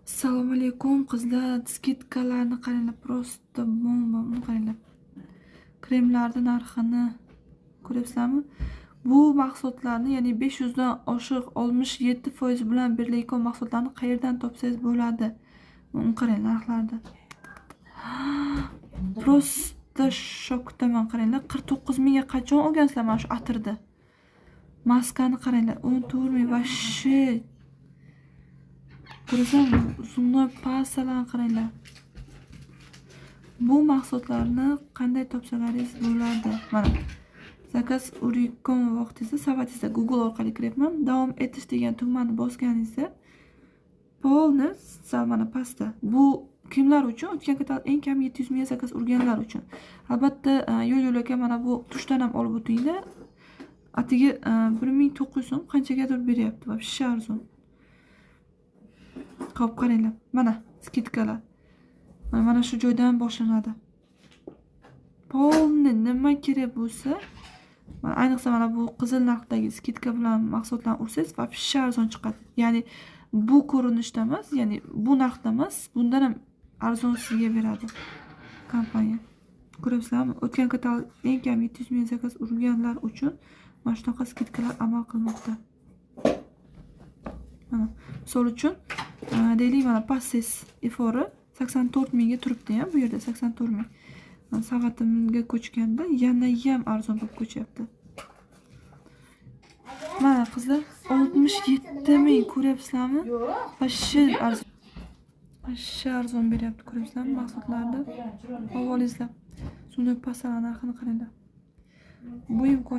Assalomu alaykum, qizlar. Скидка larni qaranglar, просто bomba. Buni qaranglar. Kremlarni narxini ko'ryapsizlarmi? Bu mahsulotlarni, ya'ni 500 dan oshiq 67% bilan berilayotgan mahsulotlarni qayerdan topsangiz bo'ladi? Uni qarang, narxlarni. Просто shokdaman, qaranglar. 49 mingga qachon olgansizlar mana shu atirni? Maskani qaranglar, 14 ming, вообще. Ko'rasizlarmi? Зубной pastalarni qaranglar. Bu mahsulotlarni qanday topsalaringiz bo'ladi? Mana, заказ urayotgan vaqtingizda savatingizda Google orqali kiryapman. Davom etish degan tugmani bosganingizda полный sal mana pastda. Bu kimlar uchun? O'tgan katalog eng kam 700 mingga заказ urganlar uchun. Albatta, yo'l yo'lakay mana bu tushdan ham olib o'tinglar. Atigi 1900 so'm qanchagadir beryapti. Вообще arzon. Xo'p, qaranglar. Mana скидка lar. Mana shu joydan boshlanadi. Полный nima kerak bo'lsa, mana ayniqsa mana bu qizil narxdagi скидка bilan mahsulotlarni ursangiz, вообще arzon chiqadi. Ya'ni bu ko'rinishda emas, ya'ni bu narxda emas, bundan ham arzon sizga beradi kompaniya. Ko'ryapsizlarmi? O'tgan katalog eng kam 700 ming заказ urganlar uchun mana shunaqa скидка lar amal qilmoqda. Mana, misol uchun, deylik, mana Passes ifori 84 mingga turibdi ham bu yerda, 84 ming. Mana savatimga ko'chganda yanayam arzon bo'lib ko'chyapti. Mana, qizlar, 67 ming, ko'ryapsizlarmi? Вообще arzon. Вообще arzon beryapti, ko'ryapsizlarmi mahsulotlarni? Olib olingizlar. Зубной pastalar narxini qaranglar. Bu imkon